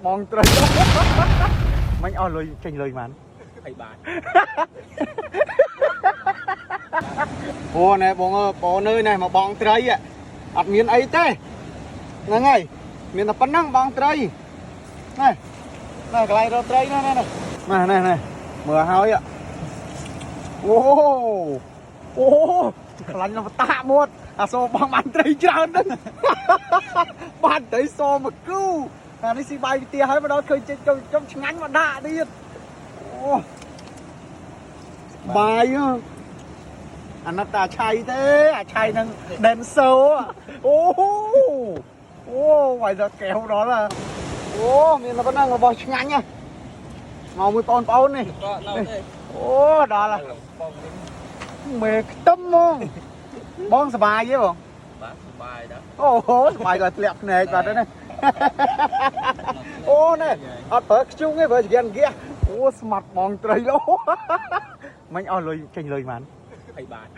បងត្រីមិញអស់លុយចេញលុយបាន 20បាត អូណែបងអើយបងអើយណែមកបងត្រីអត់មានអីទេហ្នឹងហើយមានតែប៉ុណ្្នឹងបងត្រីណែណែកន្លែងរកត្រីណែណែណែណែណែមើលហើយអូអូខ្លាញ់លំតាក់មួយអាសូបងបានត្រីច្រើនហ្នឹងបានត្រីសមកគូអានេះស៊ីបាយវិទ្យាហើយមកដល់ឃើញចេញចុំឆ្ងាញ់មកដាក់ទៀតអូបាយហ៎ អាណិតតាឆៃទេអាឆៃនឹង dancer អូអូវាយដល់កែវដល់ហ่ะអូមានតែប៉ុណ្ណឹងរបស់ឆ្ងាញ់ហ៎មកមួយបងប្អូននេះ ក៏នៅទេ អូដល់ហ่ะ បងនេះ មេខ្ទឹមហ្មងបងសប្បាយទេបង បាទសប្បាយដែរ អូហូសប្បាយក៏ធ្លាក់ភ្នែកបាត់ហើយណាអូណែអត់ប្រើខ្ជុងទេប្រើចង្កានហ្គាសអូស្មាត់បងត្រីលោមិញអស់លុយចេញលុយបាន 20បាត